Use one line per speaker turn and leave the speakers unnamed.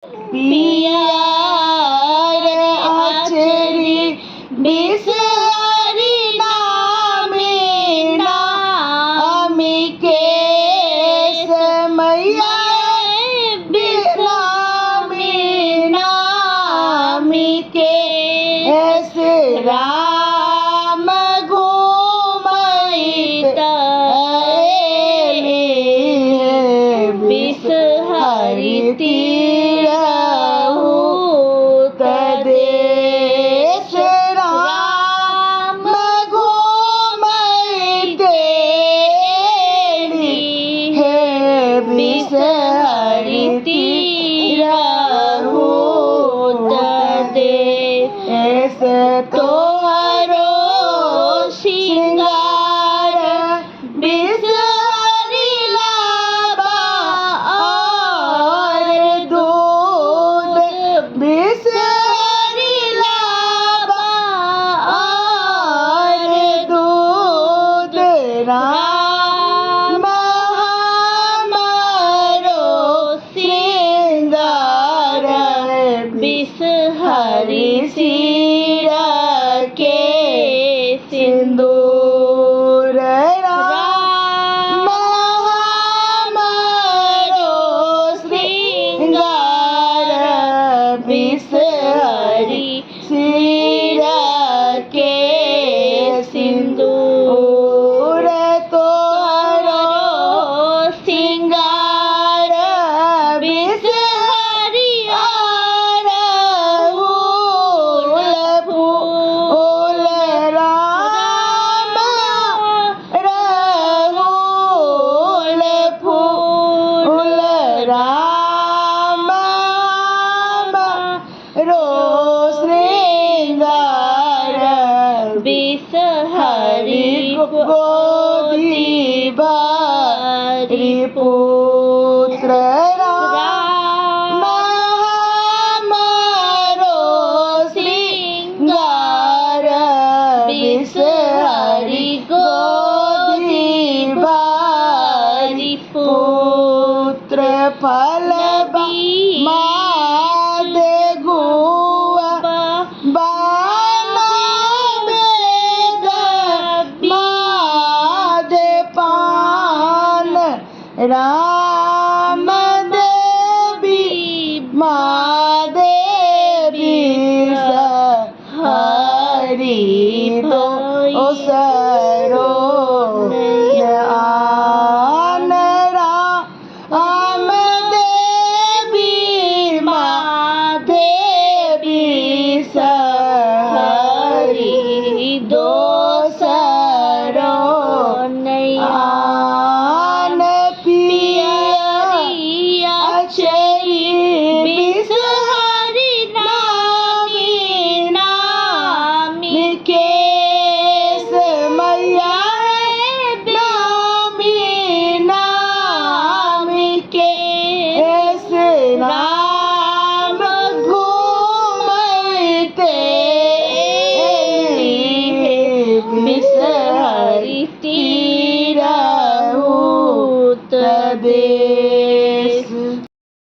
पियर अचरी बिसहरि नामे नामी केस मैया, नामी नामी केस। राम घूमैत अयली हे बिसहरि तिरहुत देश। राम घूमैत अयली हे बिसहरि तिरहुत देश। तोहरो श्रृंगार बिसहरि लाबा और दूध, बिसहरि लाबा और दूध। राम हमरो श्रृंगार बिसहरि सिर के सिंदूर। राम हमरो श्रृंगार बिसहरि सिर के सिंदूर। तोहरो श्रृंगार बिसहरि अड़हुल फूल, राम अड़हुल फूल। राम रो श्रृंगार
बिसहरि
गोदी भरी पुत्र। राम हमरो श्रृंगार बिसहरि गोदी भरी पुत्र। फल मादे गुआ बाना बेद मादे पान, राम देवी मादे